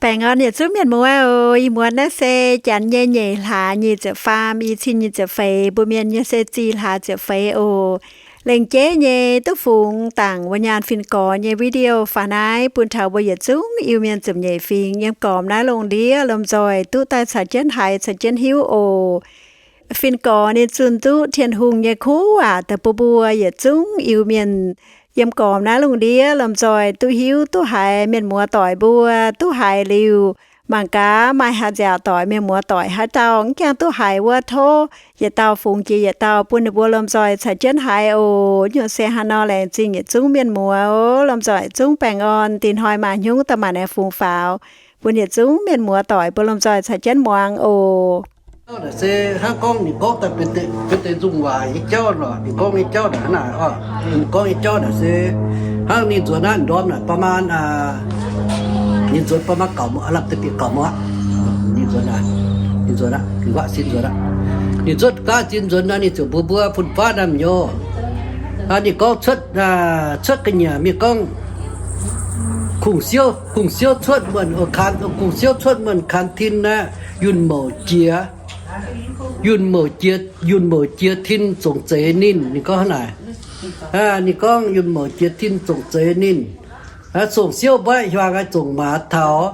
Baengh orn yietc zungv mienh muoz oc. Ih muonz naaiv se janx nyei nyeic hlaax nyic ziepc faam, i cin nyic ziepc feix, mbuo mienh nyei se zih hlaax ziepc feix oc. Lengc jeiv nyei duqv fungx dangc wuov nyaanh fin-gorx nyei video faaux naaiv bun taux mbuo yietc zungv Iu-Mienh ziepc nyeic fingx yiem gormx naaiv lungh ndiev lomh nzoih duqv daaih caux jienv haiz caux jienv hiuv oc. Fin-gorx ninh zunh duqv Tin-Hungh nyei kuv waac daaih bun mbuo yietc zungv Iu-Mienh yiem gormx naaiv lungh ndiev lomh nzoih duqv hiuv duqv haiz mienh muoz doic mbuo duqv haiz liuz, mangc gaax maaih haaix nziaauc doic mienh muoz doic haaix dauh mv gaengh duqv haiz wuov, tov yietc dauh fungx jiex yietc dauh bun ninh mbuo lomh nzoih caux jienv haiz oc. Nyungc se haaix nor laengz zingh yietc zungv mienh muoz oc. Lomh nzoih zungv baengh orn, dinh hnoi maaih hnyungv daaih maanc aengx fungx faaux bun yietc zungv mienh muoz doic mbuo lomh nzoih caux jienv muangx oc. Se hnangv gorngv ninh gorngv daaih benx deix nzung waac nyei jauv lorqc. Ninh gorngv nyei jauv naaic hnangv naaic oc. Ninh gorngv nyei jauv naaic se hnangv ninh nzuonx naaiv ndorm naaic ประมาณ ninh nzuonx ประมาณ gauh mv aqv, lamh deix bieqc gauh mv aqv. Ninh nzuonx naaic, ninh nzuonx aqv, ninh guaatv sin nzuonx aqv. Ninh cuotv guaatv sin nzuonx naaic ninh ziouc mbuox mbuo fun-faqv naamh nyouz. Ninh gorngv cuotv, cuotv ga'nyiec mingh gorngv kungx siouv, kungx siouv cuotv muonh, kungx siouv cuotv muonh kanh tin aqv, yunh mouc jiex, yunh mouc jiex, yunh mouc jiex tin zongc zeix ninh. Ninh gorngv hnangv naaic. Ninh gorngv yunh mouc jiex tin zongc zeix ninh. Zongc siouv mbaeqv hiuang zongc maaz taux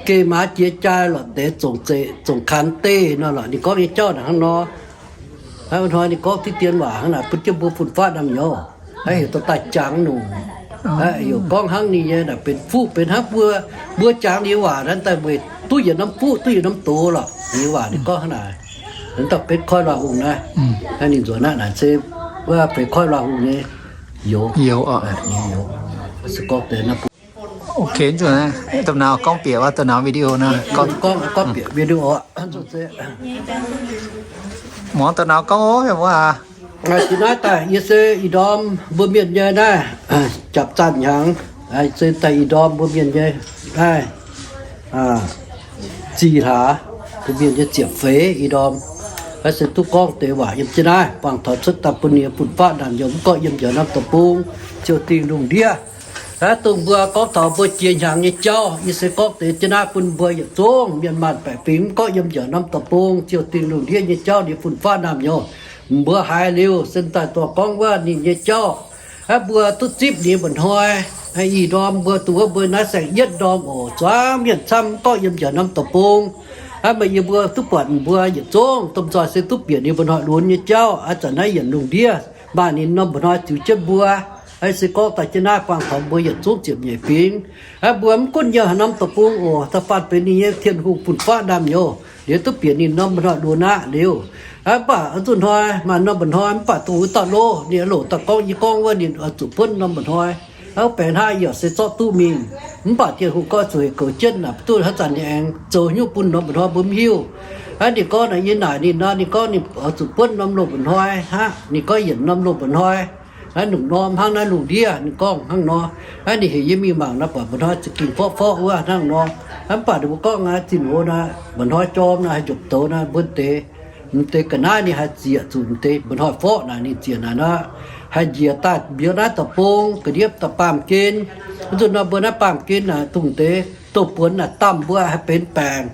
geh maaz jiex jaa lorqc deix zongc zeix, zongc kanh deic nor lorqc. Ninh gorngv nyei jauv naaic hnangv nor. Hnoi ninh gorngv diqv dien waac hnangv naaic bun jienv mbuo fun-faqv naamh nyouz. Hnangv heuc daaih jangx nyungc. Heuc gorngv hnangv ninh nyei naaic benx fuqv benx hnangv mbuo, mbuo jangx ninh nyei waac naaiv daaih weic duqv yietc norm fuqv duqv yietc norm doz lorqc. Ninh nyei waac ninh gorngv hnangv naaic. Ninh daaih benx koi luangh hungh naaiv. Ninh nzuonx naaiv naaic se wuov benx koi luangh hungh nyei youz. Youz oc. Ninh youz. Se gorngv deix naaiv bun Ok, domh nauz gorngv bieqc wuov, domh nauz video nor. Gorngv, gorngv bieqc video aqv. Muangx domh nauz gorngv oc, heuc wuov aqv. Jiex naaiv daaih yie se ih ndorm mbuo mienh nyei naaiv, japc zanh hnyangx, se daaih ih ndorm mbuo mienh nyei naaiv, zih hlaax, mbuo mienh nyei ziepc feix ih ndorm. Naaiv se duqv gorngv deix waac yiem jienv naaiv buangh taux cuotv daaih bun ninh fun-faqv naamh nyouz mv gorngv yiem njaaux norm deic-bung, ziouc dingh lungh ndiev. Aav dongh mbuo gorngv taux mbuo jiex hnyangx nyei jauv, yie se gorngv deix jienv naaiv bun mbuo yietc zungv mienh maanh baeqc fingx mv gorngv yiem njaaux norm deic-bung, ziouc dingh lungh ndiev nyei jauv, ninh fun-faqv naamh nyouz. Mbuo haiz liuz, se daaih dorh gorngv wuov ninh nyei jauv. Aav, mbuo duqv zipv ninh mba'hnoi. Ih ndorm mbuo dongh wuov mbuo naaiv saeng-yietv ndorm oc, zuangx mienh camv mv gorngv yiem njaaux norm deic-bung. Aav, meih yie mbuo duqv buatc mbuo yietc zungv domh nzoih se duqv bieqc ninh mba'hnoi lunx nyei jauv. Aav, zanc naaiv yienc lungh ndiev maaih ninh norm mba'hnoi ziux jienv mbuo. Aav, se gorngv daaih jienv naaiv buangh taux mbuo yietc zungv ziepc nyeic fingx. Aav, mbuo mv gunv yiem haaix norm deic-bung oc, da'faanh benx ninh nyei Tin-Hungh fun-faqv naamh nyouz liuz, duqv bieqc ninh norm mba'hnoi lunx aqv liuz. Aav, mv baac oix zuqc hnoi maaih norm mba'hnoi mv baac dongh wuov dauh lov ninh oix loc daaih gorngv, yie gorngv wuov ninh oix zuqc buonv norm mba'hnoi. Aav, baengc hnangv yaac se zorqv duqv mingh. Mv baac Tin-Hungh gorngv zuqc heuc goux jienv naaic, duqv haaix zanc ninh aengx zoux hnyouv bun norm mba'hnoi mbuo mv hiuv. Aav, ninh gorngv naaic, yie naaic ninh nor, ninh gorngv ninh oix zuqc buonv norm loz mba'hnoi aqv. Ninh gorngv yienc norm loz mba'hnoi. Aav, lungh norm hnangv naaiv lungh ndiev ninh gorngv hnangv nor. Aav, ninh heuc yie mingh mangc naaiv, buatc mba'hnoi za'gengh forv-forv wuov hnangv nor. Aav, mv baac ninh mbuo gorngv aqv, zinh hoz naaiv mba'hnoi jorm naaiv haih njopc douz naaiv mbuo deix, m'deix ga'naaiv ninh haih zieqc zuqc m'deix mba'hnoi forv naaic ninh zieqc naaic nor, haih njiec daaih mbiauz naaiv deic-bung ga'ndiev daaih baamh gen. Wuov nzunc nor mbuo naaiv baamh gen naaic dongh deix douz-buonx naaic damh mbuo haih benx baengc.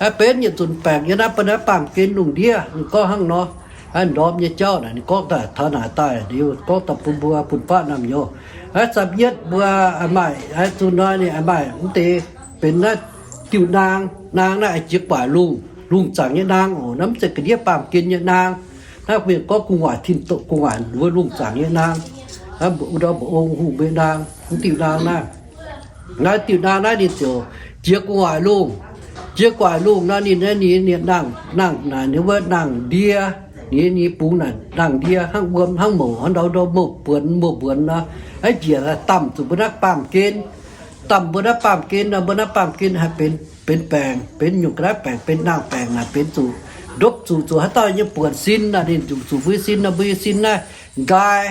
Aav, benx yietc nzunc baengc yiem naaiv mbuo naaiv baamh gen lungh ndiev. Ninh gorngv hnangv nor. Aav, ndorm nyei jauv naaic ninh gorngv daaih taux naaic daaih liuz gorngv daaih bun mbuo fun-faqv naamh nyouz. Aav, zaapv yietv mbuo maaih, aav, zunh nor ninh maaih mv deix benx naaiv diuh naang. Naang naaiv jiex gu'nguaaic lungh, lungh zaangc nyei naang oc. Naaiv mv zeiz ga'ndiev baamh gen nyei naang. Naaiv mienh gorngv gu'nguaaic tin-dorngh, gu'nguaaic wuov lungh zaangc nyei naang. Aav, mbu'ndongx mba'ong hungh mbuo naang, mv diuh naang naaiv. Naaiv diuh naang naaiv ninh ziouc jiex gu'nguaaic lungh. Jiex gu'nguaaic lungh nor ninh, ninh, ninh naang, naang naaic ninh wuov naang ndie. Ninh, ninh bungx naaic naang ndie hnangv wuom hnangv mouc, hnangv ndau ndau mouc buonx mouc mbuonx nor. Aav, njiec daaih damh zuqc mbuo naaiv baamh gen. Damh mbuo naaiv baamh gen nor, mbuo naaiv baamh gen haih benx, benx baengc, benx nyungc ga'naaiv baengc, benx naang baengc naaic benx zuqc ndopv zuqc, zuqc haaix dauh nyei buonc sin naaic ninh zuqc, zuqc mbuo nyei sin nor, mbuo nyei sin naaiv nqaai.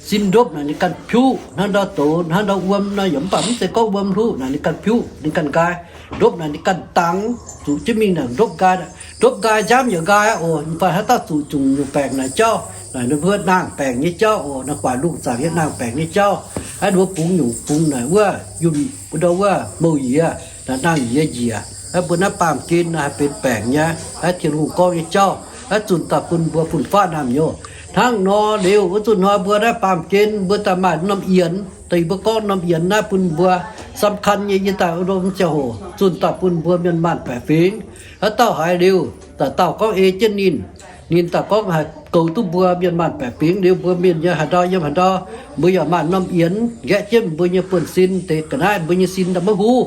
Sin ndopv naaic ninh ganh piuv hnangv ndau douz, hnangv ndau wuom nor yaac mv baac mv zeiz gorngv wuom hluqv naaic ninh ganh piuv, ninh ganh nqaai. Ndopv naaic ninh ganh dangx, zuqc jienv mingh naaic ndopv nqaai. Ndopv nqaai nziaamv yaac nqaai oc. Mv baac haaix dauh zuqc zungc nyungc baengc naaic jauv naaic, ninh mbuo naang baengc nyei jauv oc. Naaiv gu'nguaaic lungh zaangc nyei naang baengc nyei jauv. Aav, ninh mbuo bungx nyungc bungx naaic wuov yunh, ndau wuov mouc yiex. Naaiv nangh yie njiec, mbuo naaiv baamh gen naaiv haih benx baengc nyei, Tin-Hungh gorngv nyei jauv, zunh daaih bun mbuo fun-faqv naamh nyouz. Hnangv nor liuz, wuov zunh hnoi mbuo naaiv baamh gen mbuo daaih maaih norm yienx, dongh mbuo gorngv norm yienx naaiv bun mbuo สำคัญ nyei, yie daaih wuov norm ziangh hoc zunh daaih bun mbuo mienh maanh baeqc fingx. Haaix dauh haiz liuz, dauh dauh gorngv ei jienv ninh, ninh daaih gorngv haih goux duqv mbuo mienh maanh baeqc fingx liuz, mbuo mienh nyei haaix ndau yiem haaix ndau, mbuo yaac maaih norm yienx nqaeqv jienv mbuo nyei buonv-sin deix ga'naaiv, mbuo nyei sin daaih maiv huv,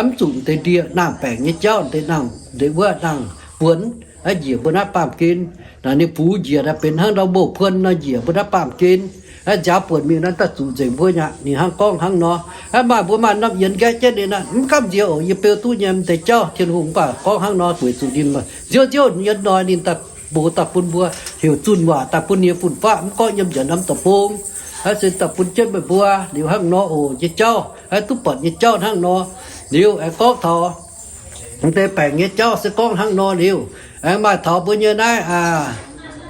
mv zuqc deix ndie nangh baengc nyei jauv, deix nangh, deix wuov nangh buonc, njiec mbuo naaiv baamh gen. Naaiv ninh bux njiec naaiv benx hnangv ndau mouh puon nor njiec mbuo naaiv baamh gen. Nziaaux buonc mingh naaiv daaih zuqc nzengc mbuo nyei. Ninh hnangv gorngv hnangv nor. Aav, maaih mbuo maaih norm yienx nqaeqv jienv ninh naaiv, mv gamh nziex oc. Yie beu duqv nyei m'deix jauv Tin-Hungh mv baac gorngv hnangv nor weic zuqc ninh nziouv nziouv yiem hnoi ninh daaih mbuox daaih bun mbuo heuc zunh waac daaih bun ninh fun-faqv, mv gorngv yiem njiec norm deic-bung. Aav, se daaih bun jienv meih mbuo liuz hnangv nor oc. Nyei jauv, aav, duqv buatc nyei jauv hnangv nor. Liuz aengx gorngv taux m'deix baengc nyei jauv se gorngv hnangv nor liuz, aengx maaih taux mbuo nyei naaiv, aa,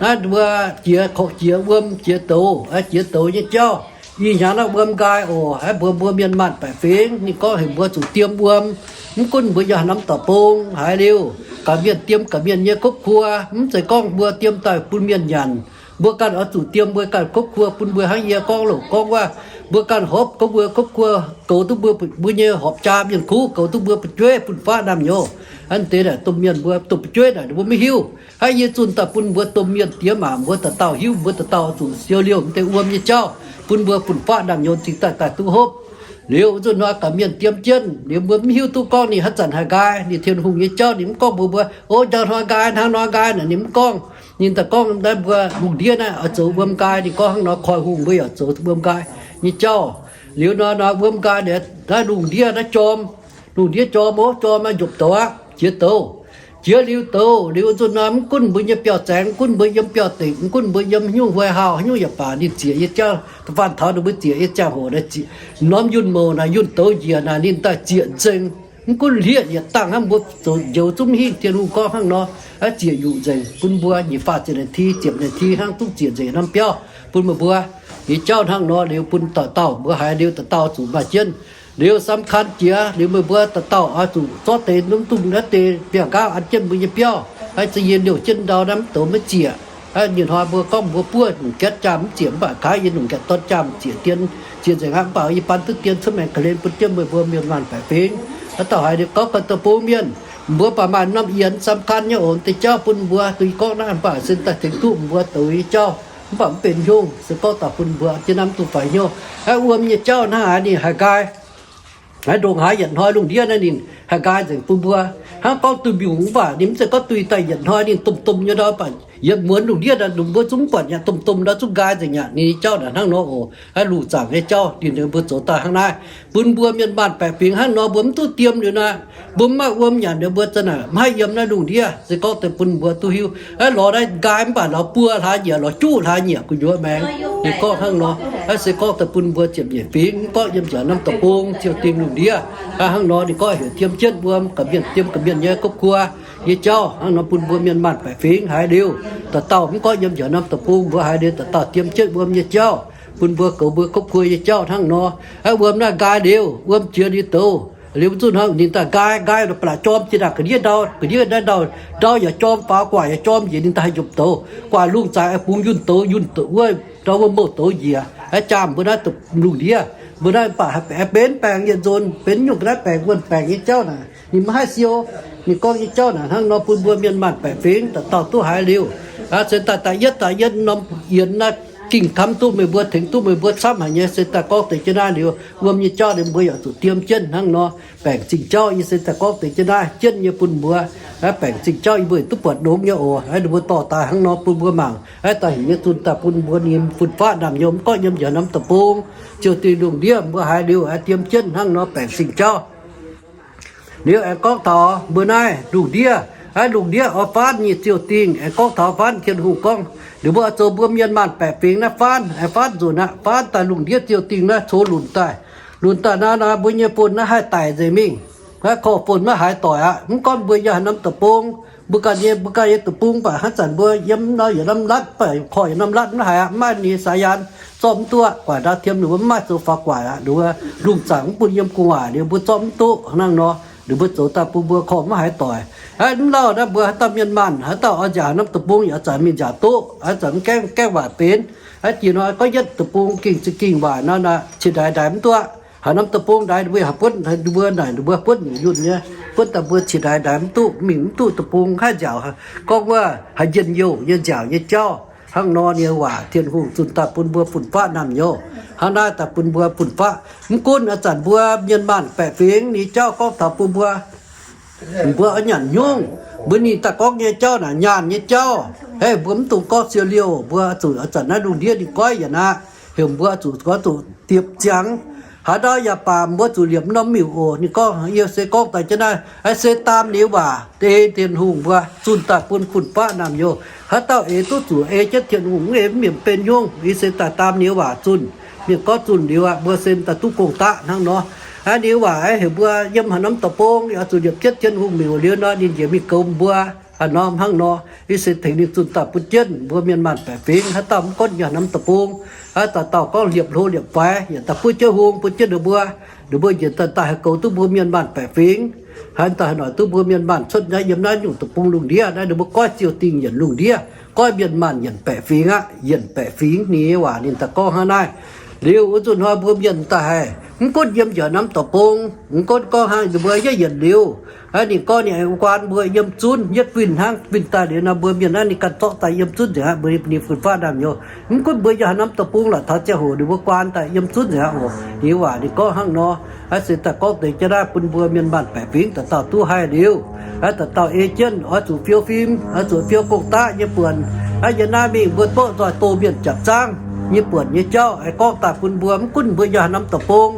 naaiv mbuo jiex, jiex wuom jiex douz, jiex douz nyei jauv. Ih hnyangx naaiv wuom nqaai oc. Aav, mbuo, mbuo mienh maanh baeqc fingx ninh gorngv heuc mbuo zuqc diem wuom. Mv gunv mbuo yiem haaix norm deic-bung haiz liuz, gaax mienh diem gaax mienh nyei ครอบครัว. Mv zeiz gorngv mbuo diem daaih bun mienh nyanc. Mbuo ganh oix zuqc diem mbuo ganh ครอบครัว bun mbuo hnangv yie gorngv loc gorngv wuov, mbuo ganh horpc gorngv mbuo ครอบครัว goux duqv mbuo, mbuo nyei horpc jaa mienh kuv, goux duqv mbuo fu'jueiv fun-faqv naamh nyouz. Aav, deix naaic domh mienh mbuo domh fu'jueiv naaic ninh mbuo maiv hiuv. Aav, yie zunh daaih bun mbuo domh mienh diex maac mbuo dauh dauh hiuv, mbuo dauh dauh zuqc siou liouh m'deix wuom nyei jauv, bun mbuo fun-faqv naamh nyouz cingx daaih daaih duqv hopv. Liuz zunh hnoi gaax mienh diem jienv liuz mbuo mv hiuv duqv gorngv ninh haaix zanc haih nqaai. Ninh Tin-Hungh nyei jauv ninh mv gorngv mbuox mbuo, o, njang hnoi nqaai, hnangv nor nqaai naaic ninh mv gorngv. Ninh daaih gorngv naaiv mbuo lungh ndiev naaiv oix zoux wuom nqaai. Ninh gorngv hnangv nor koi hungh mbuo yaac zoux wuom nqaai nyei jauv. Liuz nor, nor wuom nqaai naaiv lungh ndiev naaiv jorm, lungh ndiev jorm, o, jorm naaiv njopc douz aqv, jiex douz. Jiex liuz douz liuz zunh nor mv gunv mbuo nyei biauv-zaengx, mv gunv mbuo yiem biauv-deic, mv gunv mbuo yiem haaix nyungc huei hauh, haaix nyungc yaac baac ninh ziec nyei jauv. Da'faanh taux ninh mbuo ziec nyei ziangh hoc naaiv ziec, norm yunh mouc naaic, yunh douz njiec naaic ninh daaih ziec nzengc. Mv gunv hlieqv yietc dangh hnangv, mbuo zoux njoux zungv hingh. Tin-Hungh gorngv hnangv nor, ziec yuqc nzengc bun mbuo nyic faah ziepc naaic ti, ziepc naaic ti hnangv duqv ziec nzengc norm biauv bun meih mbuo. Nyei jauv hnangv nor liuz bun dauh dauh mbuo haiz liuz dauh dauh zuqc maaih jienv. Liuz สำคัญ jiex liuz meih mbuo dauh dauh oix zuqc zorqv deix mv dungx naaiv deix biangh nqaauv an jienv mbuo nyei biauv. Aav, za'yie liouh jienv ndau naaiv mv douz maiv ziec. Aav, nyei hnoi mbuo gorngv mbuo buov nyungc gaetv jaah mv ziec, mv baac kaav yie nyungc gaetv dorn jaah ziec dien, ziec nzengc aqv. Mv baac yie ban duqv dien cuotv maengx ga'hlen bun jienv meih mbuo mienh maanh baeqc fingx. Aav, dauh haiz liuz gorngv ganh deic-bung mienh, mbuo baac maaih norm yienx สำคัญ nyei oc. Deix jauv bun mbuo duqv gorngv naaiv, mv baac sin daaih tengx duqv mbuo douz nyei jauv, mv baac mv benx hnyouv. Se gorngv daaih bun mbuo jienv naaiv mv dungx faix hnyouv. Aav, wuom nyei jauv hnangv haaix ninh haih nqaai. Aav, ndongc haaix yietc hnoi lungh ndiev naaiv ninh haih nqaai nzengc bun mbuo. Hnangv gorngv duih mbiungc mv baac ninh mv zeiz gorngv duih daaih yietc hnoi ninh domh domh nyei ndau, mv baac yietc muonz lungh ndiev naaiv mbuo zungv mv buatc yaac domh domh ndau zungv nqaai nzengc yaac. Ninh nyei jauv naaic hnangv nor oc. Aav, lungh zaangc nyei jauv ninh mbuo zoux daaih hnangv naaiv bun mbuo mienh maanh baeqc fingx hnangv nor, mbuo mv duqv diem liuz naaic, mbuo mv maaih wuom nyanc liuz mbuo za'naaic mv haih yiem naaiv lungh ndiev. Se gorngv deix bun mbuo duqv hiuv. Aav, lorz naaiv nqaai mv baac lorz buo hlaax nyieqc, lorz juqv hlaax nyieqc gu'nyuoz maengx. Ninh gorngv hnangv nor. Aav, se gorngv deix bun mbuo ziepc nyeic fingx, mv gorngv yiem njiec norm deic-bung ziouc dingh lungh ndiev. Aav, hnangv nor ninh gorngv heuc diem jienv wuom, ga'mienh diem ga'mienh nyei ครอบครัว nyei jauv. Hnangv nor bun mbuo mienh maanh baeqc fingx haiz liuz, dauh dauh mv gorngv yiem njiec norm deic-bung mbuo haiz liuz dauh dauh diem jienv wuom nyei jauv, bun mbuo goux mbuo ครอบครัว nyei jauv hnangv nor. Aav, wuom naaiv nqaai liuz, wuom jiex liuz douz liuz zunh hnoi ninh daaih nqaai, nqaai ba'laqc jorm jiex naaic ga'ndiev ndau, ga'ndiev ndau, ndau yaac jorm, faaux guaac yaac jorm, njiec ninh daaih haih njopc douz. Guaac lungh zaangc aengx bungx yunh douz, yunh douz wuov ndau wuov mouh douz njiec, aav, jaam mbuo naaiv lungh ndiev. Mbuo naaiv mv baac haih benx baengc yietc nzunc, benx nyungc ga'naaiv baengc wuonh baengc nyei jauv naaic ninh maiv haih siou. Ninh gorngv nyei jauv naaic hnangv nor bun mbuo mienh maanh baeqc fingx dauh dauh duqv haiz liuz. Aav, se daaih da'yietv da'yietv norm yienx naaiv gengh kamv duqv meih mbuo, tengx duqv meih mbuo camv haic nyei. Se daaih gorngv deix jienv naaiv liuz, wuom nyei jauv ninh mbuo yaac zuqc diem jienv hnangv nor. Baengc zingh jauv yie se daaih gorngv deix jienv naaiv jienv nyei bun mbuo. Aav, baengc zingh jauv yie mbuo duqv buatc longx nyei oc. Aav, ninh mbuo dorh daaih hnangv nor bun mbuo mangc. Aav, daaih heuc yie zunh daaih bun mbuo ninh fun-faqv naamh nyouz mv gorngv yiem njiec norm deic-bung ziouc dingh lungh ndiev mbuo haiz liuz, aav, diem jienv hnangv nor baengc zingh jauv. Liuz aengx gorngv taux mbuo naaiv lungh ndiev, aav, lungh ndiev oix faanv nyei ziouc dingh. Aengx gorngv taux faanv, Tin-Hungh gorngv liuz mbuo oix zoux mbuo mienh maanh baeqc fingx naaiv faanv, aengx faanv nzunc aqv. Faanv daaih lungh ndiev ziouc dingh naaiv cox lunc daaih. Lunc daaih naaiv, naaiv mbuo nyei fon naaiv haih daic nzengc mingh. Naaiv korv fon maiv haaix doic aqv. Mv gorngv mbuo yiem haaix norm deic-bung, mbuo ganh nyei, mbuo ganh nyei deic-bung, mv baac haaix zanc mbuo yiem nor yietc norm latv, mv baac korv yietc norm latv mv haiz aqv, mv maaih ninh sax yaanx, zorqv mv duqv aqv. Guaax ndau tiem ninh mbuo mv maaih zoux faaux guaax aqv. Ninh mbuo lungh zaangc mv bun yiem gu'nguaaic liuz mbuo zorqv mv duqv hnangv nor. Ninh mbuo zoux daaih bun mbuo korv maiv haaix doic. Aa, mv lauh naaiv mbuo haaix dauh mienh maanh, haaix dauh oix nziaauc norm deic-bung yaac oix zuqc mingh nziaauc duqv, oix zuqc mv gaengh, gaengh waac benx. Aa, jiex hnoi gorngv yietv deic-bung gengh za'gengh waaic nor, naaic ciex ndaix ndaix mv duqv. Haaix norm deic-bung ndaix mbuo yaac buonv mbuo naaic, mbuo buonv yunh nyei, buonv daaih mbuo ciex ndaix ndaix mv duqv, mingh mv duqv deic-bung haih nziaauc. Gorngv wuov haaix njien-youh nyei nziaauc nyei jauv. Hnangv nor nyei waac Tin-Hungh zunh daaih bun mbuo fun-faqv naamh nyouz. Hnangv naaiv daaih bun mbuo fun-faqv. Mv gunv a'zanc mbuo mienh maanh baeqc fingx ni jauv gorngv taux bun mbuo, mbuo oix nyanc hnyungv, mbuo ninh daaih gorngv nyei jauv naaic nyaanh nyei jauv. Hei, mbuo mv dungx gorngv siou liouh, mbuo zuqc a'zanc naaiv lungh ndiev ninh goiv yienc aqv. Heuc mbuo zuqc gorngv zuqc diepc ziangx. Haaix ndau yaac baac mbuo zuqc liepc norm miuc oc. Ninh gorngv, yie se gorngv daaih jienv naaiv, se daam ninh waac ei Tin-Hungh mbuo zunh daaih bun fun-faqv naamh nyouz. Haaix dauh eix duqv zuqc ei jienv Tin-Hungh, mv eix mv mienc benx nyungc. Yie se daaih daam ninh waac zunh. Mienh gorngv zunh liuz aqv, mbuo se daaih duqv gong-daqv hnangv nor. Aa, ninh waac heuc mbuo yiem haaix norm deic-bung oix zuqc liepc jienv Tin-Hungh miuc liuz nor, ninh njiec mingh goux mbuo. Aa, norm hnangv nor, yie se tengx ninh zunh daaih bun jienv mbuo mienh maanh baeqc fingx. Haaix dauh mv gunv yiem haaix norm deic-bung, haaix dauh dauh gorngv liepc hlo liepc faix, yaac daaih bun jienv hung bun jienv ninh mbuo. Ninh mbuo njiec daaih daaih haih goux duqv mbuo mienh maanh baeqc fingx. Haaix dauh haih noic duqv mbuo mienh maanh cuotv naaiv yiem naaiv nyungc deic-bung lungh ndiev naaiv, ninh mbuo goiv ziouh dingh yienc lungh ndiev, goiv mienh maanh yienc baeqc fingx aqv. Yienc baeqc fingx, ninh nyei waac ninh daaih gorngv hnangv naaiv. Liuz wuov nzunc hnoi mbuo mienh daaih haih, mv gunv yiem njiec norm deic-bung, mv gunv gorngv hnangv ninh mbuo yietv yienc liuz, aa, ninh gorngv ninh aengx guaan mbuo yiem zunv, yietv winh hnangv winh daaih liuz nor, mbuo mienh naaiv ninh ganh zorqv daaih yiem zunv nzengc aqv, mbuo ninh fun-faqv naamh nyouz. Mv gunv mbuo yiem haaix norm deic-bung lorqc, taux ziangh hoc ninh mbuo guaan daaih yiem zunv nzengc aqv oc. Ninh waac ninh gorngv hnangv nor. Aa, se daaih gorngv deix jienv naaiv bun mbuo mienh maanh baeqc fingx dauh dauh duqv haih liuz, aa, dauh dauh ei jienv oix zuqc fiou fim, oix zuqc fiou gong-daqv nyei buonc. Aa, yiem naaiv mingh mbuo doqv nzoih doh mienh japc zaangv nyei buonc nyei jauv, aengx gorngv daaih bun mbuo mv gunv mbuo yiem haaix norm deic-bung,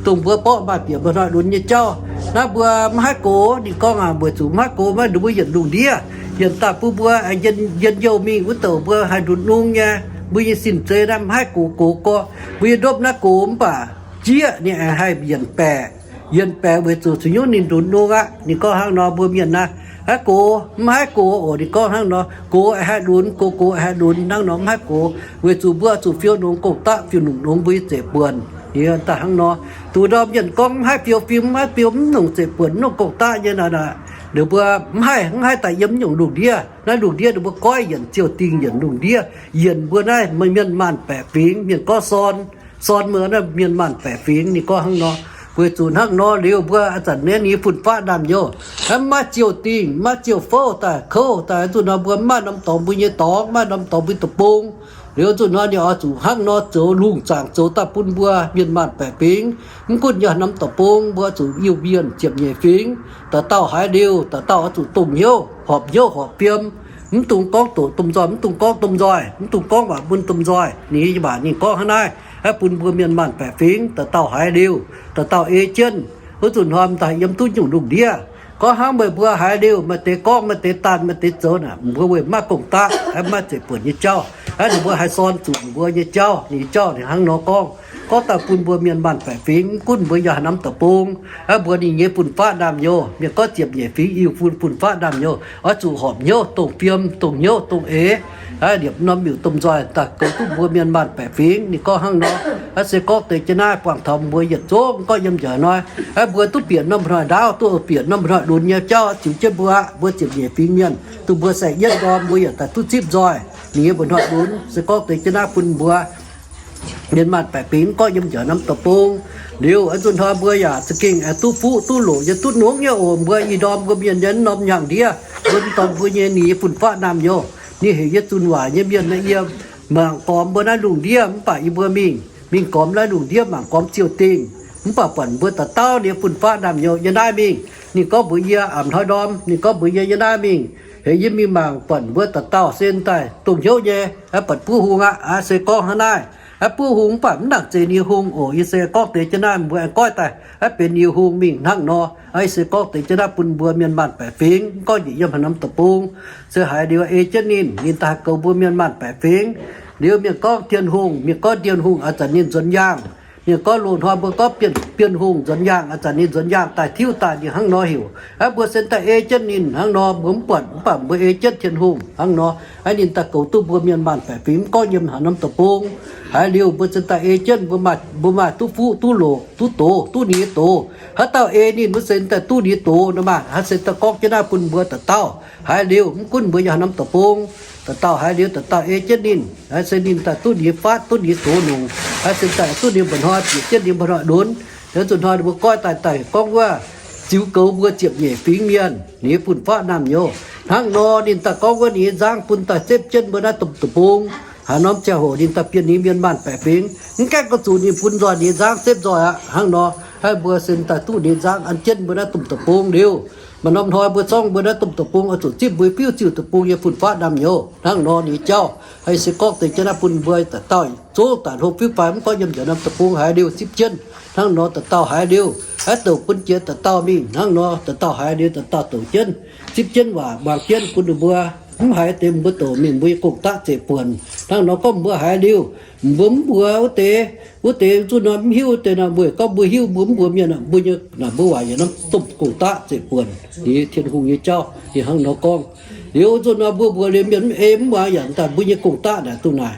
dongh mbuo borqv maaih bieqc mbuo hnoi lunx nyei jauv. Naaiv mbuo mv haih gox, ninh gorngv aqv, weic zuqc mv haih gox maiv, ninh mbuo yienc lungh ndiev, yienc daaih bun mbuo njien-youh mingh wuov douc mbuo haih ndutc nungv nyei. Mbuo nyei sin-zei naaiv mv haih gox, gox gorqv. Mbuo nyei ndopv naaiv gox mv baac jieqv ninh aengx haih yienc baeqc. Yienc baeqc weic zuqc zuqc nyungc ninh ndutc nungv aqv. Ninh gorngv hnangv nor, mbuo mienh naaiv, aa, gox mv haih gox oc. Ninh gorngv hnangv nor, gox aengx haih lunx, gox gox aengx haih lunx hnangv nor, mv haih gox, weic zuqc mbuo zuqc fiou nongx gong-daqv, fiou nongx nongx mbuo nyei zeiv-buonc. Ninh daaih hnangv nor, duqv ndorm mienh gorngv mv haih fiou fim, mv haih fiou mv nongx zeiv-buonc, mv nongx gong-daqv nyei nor, ninh mbuo mv haih, mv haih daaih yiem nyungc lungh ndiev. Naaiv lungh ndiev ninh mbuo goiv yienc ziouh dingh yienc lungh ndiev, yienc mbuo naaiv mienh maanh baeqc fingx. Mienh gorngv sorn, sorn mbuo naaiv mienh maanh baeqc fingx. Ninh gorngv hnangv nor, weic zuqc hnangv nor liuz mbuo a'zanc naaiv ninh fun-faqv naamh nyouz, mv maaih ziouh dingh, mv maaih ziouh fouv daaih kouv daaih, zuqc nor mbuo mv maaih norm dorngx mbuo nyei dorngx, mv maaih norm dorngx mbuo deic-bung. Liuz zuqc nor ninh oix zuqc hnangv nor zoux lungh zaangc zoux daaih bun mbuo mienh maanh baeqc fingx. Mv gunv yiem norm deic-bung mbuo zuqc Iu-Mienh ziepc nyeic fingx, dauh dauh haiz liuz, dauh dauh oix zuqc dongh hnyouv, horpc hnyouv horpc fiem. Mv dungx gorngv doqc domh nzoih, mv dungx gorngv domh nzoih, mv dungx gorngv waac mun domh nzoih. Ninh nyei waac ninh gorngv hnangv naaiv, aa, bun mbuo mienh maanh baeqc fingx dauh dauh haiz liuz, dauh dauh ei jienv. Wuov zuqc hnoi daaih yiem duqv nyungc lungh ndiev. Gorngv hnangv meih mbuo haiz liuz, maaih deix gorngv, maaih deix daanh, maaih deix zoux naaic, mbuo weic maiv gong-daqv, maiv zeiv buonc nyei jauv, aa, ninh mbuo haih sorn zuqc mbuo nyei jauv. Ninh jauv ninh hnangv nor gorngv. Gorngv daaih bun mbuo mienh maanh baeqc fingx, mv gunv mbuo yiem haaix norm deic-bung, aa, mbuo ninh nyei fun-faqv naamh nyouz, mienh gorngv ziepc nyeic fingx Iu-Mienh fun-faqv naamh nyouz, oix zuqc horpc hnyouv dongh fiem, dongh hnyouv dongh eix, aa, liepc norm miuc domh nzoih daaih goux duqv mbuo mienh maanh baeqc fingx. Ninh gorngv hnangv nor, aa, se gorngv deix jienv naaiv buangh taux mbuo yietc zungv gorngv yiem njaaux hnoi, aa, mbuo duqv bieqc norm hnoi ndaauv, duqv bieqc norm hnoi lunx nyei jauv ziux jienv mbuo, mbuo ziepc nyeic fingx mienh, dongh mbuo saeng yietv ndorm mbuo yaac daaih duqv zipv nzoih. Ninh nyei mba'hnoi lunx se gorngv deix jienv naaiv bun mbuo mienh maanh baeqc fingx gorngv yiem njaaux norm deic-bung. Liuz, aa, zuqc hnoi mbuo yaac za'gengh aengx duqv fuqv duqv loqc nyei, duqv nongv nyei oc. Mbuo ih ndorm mbuo mienh nyei norm hnyangx-ndiev, mbuo ih ndorm mbuo nyei ninh nyei fun-faqv naamh nyouz, ninh heuc yie zunh waac nyei mienh naaiv yiem mangc gormx mbuo naaiv lungh ndiev mv baac yie mbuo mingh, mingh gormx naaiv lungh ndiev mangc gormx ziouh dingh. Mv baac buatc mbuo dauh dauh ninh nyei fun-faqv naamh nyouz yiem naaiv mingh. Ninh gorngv mbuox yie, aa, hnoi ndorm ninh gorngv mbuox yie yiem naaiv mingh, heuc yie mingh mangc buatc mbuo dauh dauh se daaih dongh hnyouv nyei, aa, buatc buov hung aqv. Aa, se gorngv hnangv naaiv, aa, buov hung mv baac mv nangc zeiz ninh hung oc. Yie se gorngv deix jienv naaiv mbuo aengx goiv daaih, aa, benx ninh hung mingh hnangv nor. Aa, yie se gorngv deix jienv naaiv bun mbuo mienh maanh baeqc fingx, mv gorngv njiec yiem haaix norm deic-bung, se haiz liuz ei jienv ninh, ninh daaih goux mbuo mienh maanh baeqc fingx. Liuz mienh gorngv Tin-Hungh, mienh gorngv Tin-Hungh a'zanc ninh nzuonx yaangh, Ninh gorngv loz-hnoi mbuo gorngv Bienh, Bienh Hungh nzuonx yaangh, ih zanc ninh nzuonx yaangh daaih tiuv daaih ninh hnangv nor heuc. Aqv, mbuo sen daaih ei jienv ninh hnangv nor, mbuo mv buatc, mv baac mbuo ei jienv Tin-Hungh hnangv nor. Aqv, ninh daaih goux duqv mbuo mienh maanh baeqc fingx mv gorngv yiem haaix norm deic-bung. Haiz liuz mbuo sen daaih ei jienv mbuo maaih, mbuo maaih duqv fuqv duqv loqc duqv doz duqv nie doz. Haaix dauh ei ninh mbuo sen daaih duqv nie doz nor maah, haaix sen daaih gorngv jienv naaiv bun mbuo dauh dauh. Haiz liuz mv gunv mbuo yiem haaix norm deic-bung, dauh dauh haiz liuz dauh dauh ei jienv ninh. Haiz se ninh daaih duqv nie fatv duqv nie doz nongc, haaix sen daaih duqv nie mba'hnoi bieqc jienv nie mba'hnoi lunx. Liuz zuqc hnoi ninh mbuo goiv daaih daaih gorngv wuov ziux goux mbuo ziepc nyeic fingx mienh ninh nyei fun-faqv naamh nyouz. Hnangv nor ninh daaih gorngv wuov ninh nyei nzangv bun daaih zepv jienv mbuo naaiv domh deic-bung. Haaix norm ziangh hoc ninh daaih bienh ninh mienh maanh baeqc fingx, mv gaengh gorngv zuqc ninh bun nzoih ninh nyei nzangv zepv nzoih aqv. Hnangv nor, haih mbuo sen daaih duqv ninh nyei nzangv an jienv mbuo naaiv domh deic-bung liuz, maaih norm hnoi mbuo zorngv mbuo naaiv domh deic-bung oix zuqc zipv mbuo fiuv ziuh deic-bung nyei fun-faqv naamh nyouz. Hnangv nor ninh nyei jauv, haaix se gorngv deix jienv naaiv bun mbuo dauh dauh zungv daaih hlo fiuv fai mv gorngv yiem njiec norm deic-bung haiz liuz zipv jienv. Hnangv nor dauh dauh haiz liuz, haaix douc bun jiex dauh dauh mingh. Hnangv nor dauh dauh haiz liuz dauh dauh douc jienv, zipv jienv waac muangx jienv bun ninh mbuo. Mv haiz deix mbuo douc mingh mbuo nyei gong-daqv zeqc buonc. Hnangv nor gorngv mbuo haiz liuz, mbuo mv mbuox wuov deix, wuov deix zuqc nor mv hiuv wuov deix nor, mbuo gorngv mbuo hiuv mbuo mv mbuox mienh, mbuo nyei naaic mbuo waac yaac norm domh gong-daqv zeqc buonc. Liuz Tin-Hungh nyei jauv ninh hnangv nor gorngv. Liuz zuqc nor mbuo mbuox liuz mienh mv ei mv muangx yaac daaih mbuo nyei gong-daqv naaic duqv naaic,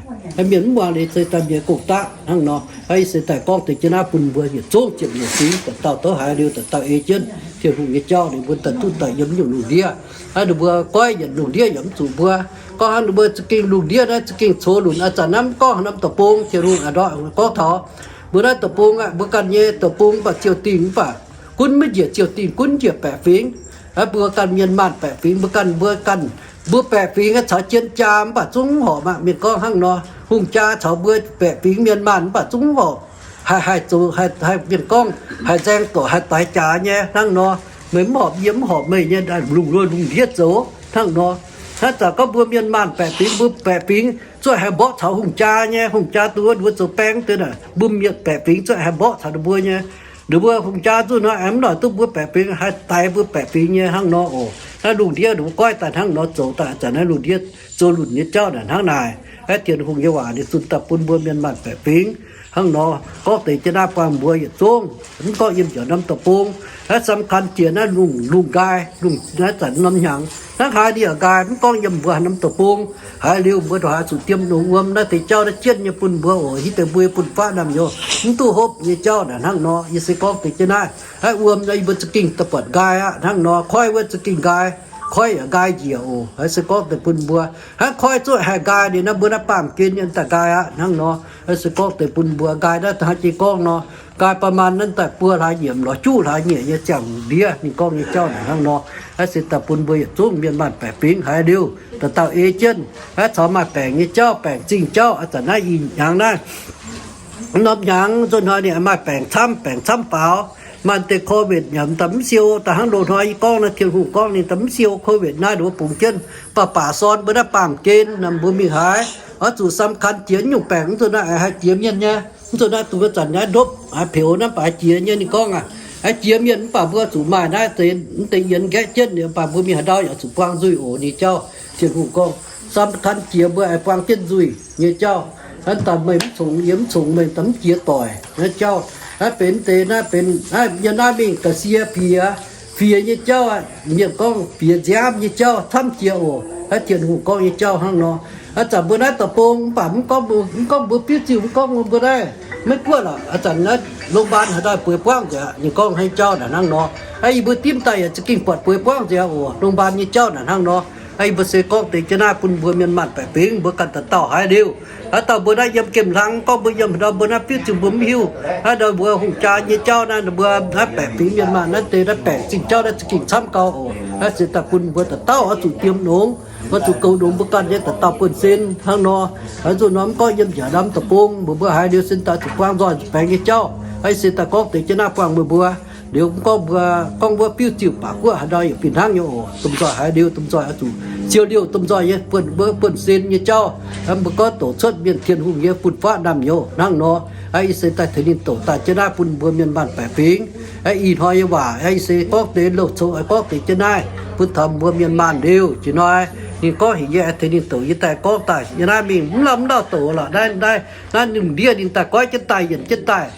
mienh mv muangx liuz se daaih mienh gong-daqv hnangv nor. Ih se daaih gorngv deix jienv naaiv bun mbuo yietc zungv ziepc nyeic fingx dauh dauh tov haiz liuz dauh dauh ei jienv Tin-Hungh nyei jauv liuz mbuo daaih duqv daaih yiem nyungc lungh ndiev. Hnangv ninh mbuo goiv yietc lungh ndiev yaac mv zuqc mbuo. Gorngv hnangv ninh mbuo za'gengh lungh ndiev naaiv za'gengh coux lunc aqv. Zanc naaiv mv gorngv haaix norm deic-bung, Tin-Hungh a'ndortv gorngv taux mbuo naaiv deic-bung aqv, mbuo ganh nyei deic-bung mv baac ziouc dingh mv baac gunv maiv njiec ziouc dingh gunv njiec baeqc fingx. Aqv, mbuo ganh mienh maanh baeqc fingx, mbuo ganh, mbuo ganh, mbuo baeqc fingx caux jien jaa mv baac zungv horpc maah. Mienh gorngv hnangv nor, hungh jaa caux mbuo baeqc fingx mienh maanh mv baac zungv horpc. Haih, haih zoux, haih, haih mienh gorngv haih nzaeng doqc haih daix jaax nyei hnangv nor. Meih mv horpc yie mv horpc meih nyei, lungh lungh ndiev zoux hnangv nor. Hnangv zanc gorngv mbuo mienh maanh baeqc fingx, mbuo baeqc fingx zuqc haih mborqv caux hungh jaa nyei. Hungh jaa duqv wuov mbuo zoux baeng deix naaic, mbuo mienh baeqc fingx zuqc haih mborqv caux ninh mbuo nyei. Ninh mbuo hungh jaa zuqc nor aengx mv noic duqv mbuo baeqc fingx, haih daix mbuo baeqc fingx nyei hnangv nor oc. Naaiv lungh ndiev ninh mbuo goiv daaih hnangv nor zoux daaih, zanc naaiv lungh ndiev zoux lunc nyei jauv naaic hnangv naaic. Aqv, Tin-Hungh nyei waac ninh zunh daaih bun mbuo mienh maanh baeqc fingx hnangv nor. Gorngv deix jienv naaiv buangh mbuo yietc zungv, mv gorngv yiem njiec norm deic-bung, naaiv สำคัญ jiex naaiv lungh, lungh nqaai, lungh naaiv zanc norm hnyangx hnangv haaix ninh yaac nqaai, mv gorngv yiem mbuo haaix norm deic-bung. Haiz liuz mbuo ndongc haaix zuqc diem longx wuom naaiv deix jauv naaiv jienv nyei bun mbuo oc. Hitv deix mbuo nyei fun-faqv naamh nyouz mv duqv hopv nyei jauv naaic hnangv nor. Yie se gorngv deix jienv naaiv, aav, wuom naaiv yie mbuo za'gengh daaih buatc nqaai aqv hnangv nor. Koiv wuov za'gengh nqaai, koiv yaac nqaai njiec oc. Haiz se gorngv deix bun mbuo, hnangv koiv zuqc haih nqaai liuz naaiv mbuo naaiv baamh gen yaac daaih nqaai aqv hnangv nor. Haiz se gorngv deix bun mbuo nqaai naaiv da'haav jiex gorngv nor, nqaai ประมาณ naaiv daaih buo hlaax nyieqc lorz juqv hlaax nyieqc nyei ziangh lungh ndiev ninh gorngv nyei jauv naaic hnangv nor. Haiz se daaih bun mbuo yietc zungv mienh maanh baeqc fingx haiz liuz dauh dauh ei jienv, haiz caux maaih baengc nyei jauv, baengc zingh jauv. Aa, zanc naaiv ih hnyangx naaiv, norm hnyangx nzunc hnoi ninh maaih baengc camv, baengc camv faaux. Maaih deix โควิด yaac daaih mv siou, daaih hnangv loz hnoi yie gorngv naaiv, Tin-Hungh gorngv ninh daaih mv siou โควิด naaiv, ninh mbuo bungx jienv baac baac sorn mbuo naaiv baamh gen naaic mbuo mingh haiz. Oix zuqc สำคัญ jiex nyungc baengc, mv zuqc naaiv aengx haih jiex mienh nyei. Mv zuqc naaiv dungx zanc naaiv ndopv haiz peux naaiv baaix jiex nyei ninh gorngv aqv. Haiz jiex mienh mv baac mbuo zuqc maaih naaiv deix, mv deix yienx nqaeqv jienv ninh, mv baac mbuo mingh haaix ndau yaac zuqc buang nzuih oc nyei jauv. Tin-Hungh gorngv สำคัญ jiex mbuo aengx buang jienv nzuih nyei jauv. Naaiv daaih meih mv congx yie mv congx meih daaih mv jiex doic nyei jauv. Naaiv benx deix naaiv benx naaiv yiem naaiv mingh ga'sie fiex, fiex nyei jauv aqv. Mienh gorngv fiex nziaamv nyei jauv camv jiex oc. Naaiv Tin-Hungh gorngv nyei jauv hnangv nor. Aa, zanc mbuo naaiv deic-bung mv baac mv gorngv mbuo, mv gorngv mbuo biuv ziuh, mv gorngv mbuo naaiv maiv guoqv lorqc. Aa, zanc naaiv โรงพยาบาล haaix dauh bueix buangv nzengc aqv. Ninh gorngv haaix jauv naaic hnangv nor. Aa, yie mbuo dimv daaih yaac za'gengh buatc bueix buangv nzengc oc. โรงพยาบาล nyei jauv naaic hnangv nor. Aa, yie mbuo se gorngv deix jienv naaiv bun mbuo mienh maanh baeqc fingx mbuo ganh dauh dauh haiz liuz. Haaix dauh mbuo naaiv yiem gemh hlang, gorngv mbuo yiem haaix ndau mbuo naaiv biuv ziuh mbuo mv hiuv. Naaiv ndau mbuo hungh jaa nyei jauv naaiv, mbuo naaiv baeqc fingx mienh maanh naaiv deix naaiv baengc zingh jauv naaiv za'gengh camv gau oc. Naaiv se daaih bun mbuo dauh dauh oix zuqc diem longx, oix zuqc goux longx mbuo ganh nyei dauh dauh buonv-sin hnangv nor. Haaix nzunc nor mv gorngv yiem njiec norm deic-bung, mbuo mbuo haiz liuz sin daaih zuqc buangv nzoih baengc nyei jauv. Aa, se daaih gorngv deix jienv naaiv buangh meih mbuo. Liuz mv gorngv mbuo gorngv wuov biuv ziuh baac guoqv haaix ndau yaac fih hnangv nyei oc. Domh nzoih haaix liuz domh nzoih oix zuqc siou liouh domh nzoih nyei buonv, wuov buonv-sin nyei jauv. Mbuo gorngv doqc cuotv mienh Tin-Hungh nyei fun-faqv naamh nyouz hnangv nor. Aa, yie se daaih tengx ninh doqc daaih jienv naaiv bun mbuo mienh maanh baeqc fingx. Aa, ih hnoi nyei waac, aa, yie se gorngv deix louh coux, aa, gorngv deix jienv naaiv bun taux mbuo mienh maanh liuz jiex hnoi. Ninh gorngv heuc yie aengx tengx ninh douc, yie daaih gorngv daaih yie naaiv mingh mv lauh mv lauh douc lorqc. Naaiv, naaiv, naaiv lungh ndiev ninh daaih goiv jienv daaih yienc jienv daaih.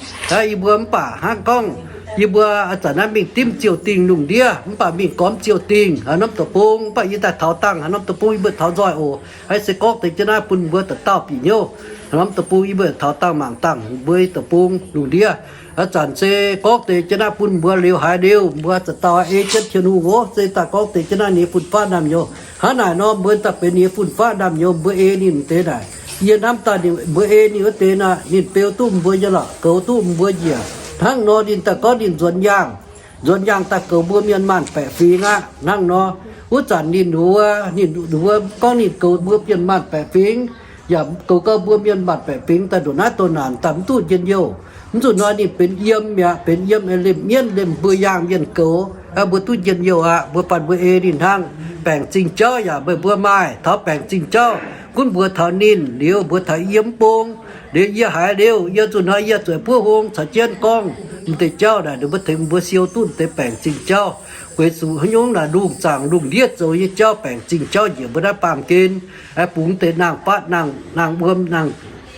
Yie mbuo mv baac hnangv gorngv, yie mbuo ih zanc naaiv mingh dimv ziouh dingh lungh ndiev, mv baac mingh gormx ziouh dingh haaix norm deic-bung, mv baac yie daaih taux dangh haaix norm deic-bung yie mbuo taux nzoih oc. Aa, se gorngv deix jienv naaiv bun mbuo dauh dauh bieqc hnyouv. Haaix norm deic-bung yie mbuo taux dangh mangc dangh mbuo deic-bung lungh ndiev. Aa, zanc se gorngv deix jienv naaiv bun mbuo liuz haiz liuz, mbuo za'gengh ei jienv Tin-Hungh oc. Se daaih gorngv deix jienv naaiv nyei fun-faqv naamh nyouz. Hnangv naaic nor mbuo daaih benx nyei fun-faqv naamh nyouz, mbuo ei ninh deix naaic. Yie hnamv daaih mbuo ei ninh wuov deix naaic, ninh beu duqv mbuo nyei la'goux, duqv mbuo njiec. Hnangv nor ninh daaih gorngv ninh nzuonx yaangh, nzuonx yaangh daaih goux mbuo mienh maanh baeqc fingx aqv. Hnangv nor, wuov zanc ninh wuov, ninh wuov gorngv ninh goux mbuo mienh maanh baeqc fingx, yaac goux gau mbuo mienh maanh baeqc fingx daaih ndongc naaiv ndongc naanc daaih mv duqv njien-youh. Mv zuqc hnoi ninh benx yiem mi'aqv, benx yiem lemh mienv lemh mbuo yaangh mienh goux, mbuo duqv njien-youh aqv. Mbuo faanh mbuo ei ninh hnangv. Baengc zingh jauv yaac meih mbuo maaih taux baengc zingh jauv. Gunv mbuo taux ninh liuz, mbuo taux yie mv bung. Liuz yie haiz liuz, yie zuqc hnoi yie zuqc buov hung caux jienv gorngv m'deix jauv naaic, ninh mbuo tengx mbuo siou duqv m'deix baengc zingh jauv. Weic zuqc haaix nyungc naaic lungh zaangc lungh ndiev zoux nyei jauv, baengc zingh jauv njiec mbuo naaiv baamh gen. Bungx deix nangh fatv, nangh, nangh wuom, nangh,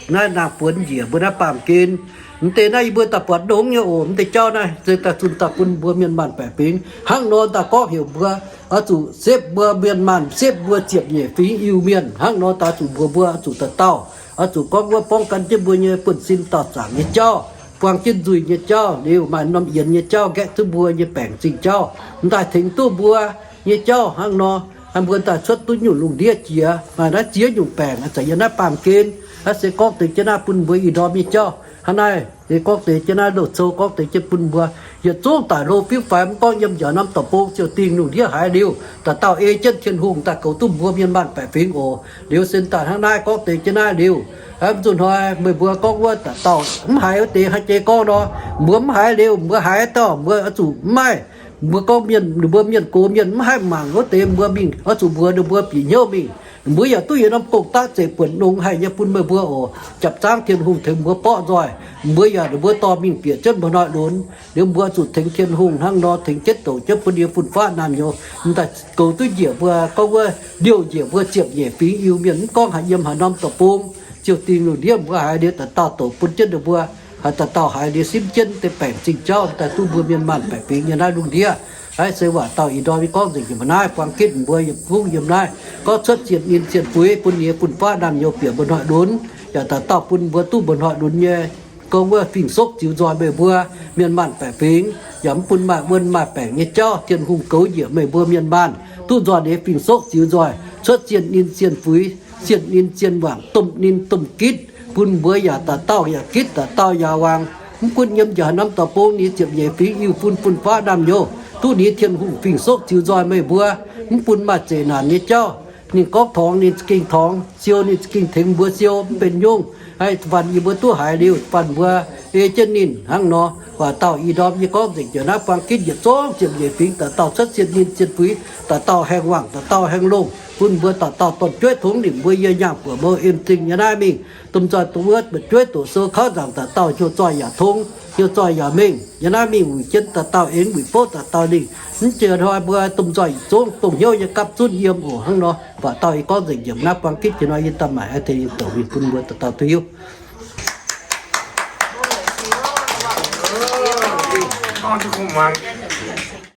naaiv nangh buonc njiec mbuo naaiv baamh gen. M'deix naaiv yie mbuo daaih buatc longx nyei oc. M'deix jauv naaiv se daaih zunh daaih bun mbuo mienh maanh baeqc fingx. Hnangv nor daaih gorngv heuc mbuo oix zuqc setv mbuo mienh maanh, setv mbuo ziepc nyeic fingx Iu-Mienh. Hnangv nor daaih zuqc mbuox mbuo oix zuqc daaih dauh, oix zuqc gorngv wuov borngv gan jienv mbuo nyei buonv-sin daauh zaangc nyei jauv, buang jienv nzuih nyei jauv, liuz maaih norm yienx nyei jauv nqaeqv zuqc mbuo nyei baengc zingh jauv, m'daaih tengx duqv mbuo nyei jauv. Hnangv nor mbuo daaih cuotv duqv nyungc lungh ndiev jiex, maaih naaiv ziex nyungc baengc zanc yiem naaiv baamh gen. Naaiv se gorngv deix jienv naaiv bun mbuo ih ndorm nyei jauv. Hnangv naaiv se gorngv deix jienv naaiv loz-cou gorngv deix jienv bun mbuo yietc zungv daaih hlo fiuv faix, mv gorngv yiem njaaux norm deic-bung ziouc dingh lungh ndiev haiz liuz, daaih dauh ei jienv Tin-Hungh daaih goux duqv mbuo mienh maanh baeqc fingx oc. Liuz sin daaih hnangv naaiv gorngv deix jienv naaiv liuz, mv zuqc hnoi meih mbuo gorngv wuov daaih dauh mv haiz wuov deix haaix jiex gorngv nor, mbuo mv haiz liuz mbuo haiz dauh mbuo oix zuqc mv maaih. Mbuo gorngv mienh, ninh mbuo mienh gox mienh mv haih mangc wuov deix, mbuo mingh oix zuqc mbuox ninh mbuo bieqc hnyouv mingh. Mbuo yaac duqv yietc norm gong-daqv zeiv buonc longx haic nyei bun meih mbuo oc. Japc zaangv Tin-Hungh tengx mbuo borqv nzoih. Mbuo yaac ninh mbuo dorh mingh bieqc jienv mbuo hnoi lunx. Liuz mbuo zuqc tengx Tin-Hungh hnangv nor tengx jienv douc jienv bun yie fun-faqv naamh nyouz. M'daaih goux duqv njiec mbuo gorngv wuov liouh njiec mbuo ziepc nyeic fingx Iu-Mienh, mv gorngv haaix yiem haaix norm deic-bung, ziouc dingh lungh ndiev mbuo haiz liuz daaih dauh douc bun jienv ninh mbuo. Haaix dauh dauh haiz liuz simv jienv deix baengc zingh jauv daaih duqv mbuo mienh maanh baeqc fingx nyei naaiv lungh ndiev. Naaiv se waac dauh ih ndorm yie gorngv nzengc yiem naaiv buang gitv mbuo yietc zungv yiem naaiv. Gorngv cuotv zienh ninh zienh fuix bun ninh nyei fun-faqv naamh nyouz bieqc mbuo hnoi lunx, yaac daaih dauh bun mbuo duqv mbuo hnoi lunx nyei gorngv wuov fing-soqv ziux nzoih meih mbuo mienh maanh baeqc fingx, yaac mv bun maaih wuon maaih baengc nyei jauv. Tin-Hungh goux njiec meih mbuo mienh maanh duqv nzoih nyei fing-soqv ziux nzoih. Cuotv zienh ninh zienh fuix, zienh ninh zienh wangc, domh ninh domh gitv, bun mbuo yaac daaih dauh yaac gitv, daaih dauh yaac wangc. Mv gunv yiem njaaux haaix norm deic-bung nyei ziepc nyeic fingx Iu-Mienh fun-faqv naamh nyouz duqv ninh Tin-Hungh fing-soqv ziux nzoih meih mbuo, mv bun maaih zeqc naanc nyei jauv. Ninh gorngv torngx ninh za'gengh torngx, siou ninh za'gengh tengx mbuo siou, mv benx nyungc. Haih faanh yie mbuo duqv haiz liuz, faanh mbuo ei jienv ninh hnangv nor. Waac dauh ih ndorm yie gorngv nzengc jiex naaiv buang gitv yietc zungv ziepc nyeic fingx daaih dauh cuotv zienh ninh zienh fuix, daaih dauh haengh wangc, daaih dauh haengh longh, bun mbuo daaih dauh dorn-jueiv tongx nimc mbuo yie nyaangh buoqc mou en zingh nyei naaiv mingh. Domh nzoih doqc wuov, mba'jueiv doqc sou, kauv nzaangc daaih dauh hnyouv zoih yaac tong, hnyouv zoih yaac mengh. Yie naaiv mingh wuic jienv daaih dauh eng, wuic bouv daaih dauh lingh. Mv jiex hnoi mbuo domh nzoih yietc zungv dongh hnyouv nyei gapv zunv yiem oc. Hnangv nor, waac dauh yie gorngv nzengc njiec naaiv buang gitv jiex nor, yie daaih maaic aengx tengx yie douc mingh bun mbuo dauh dauh duqv hiuv.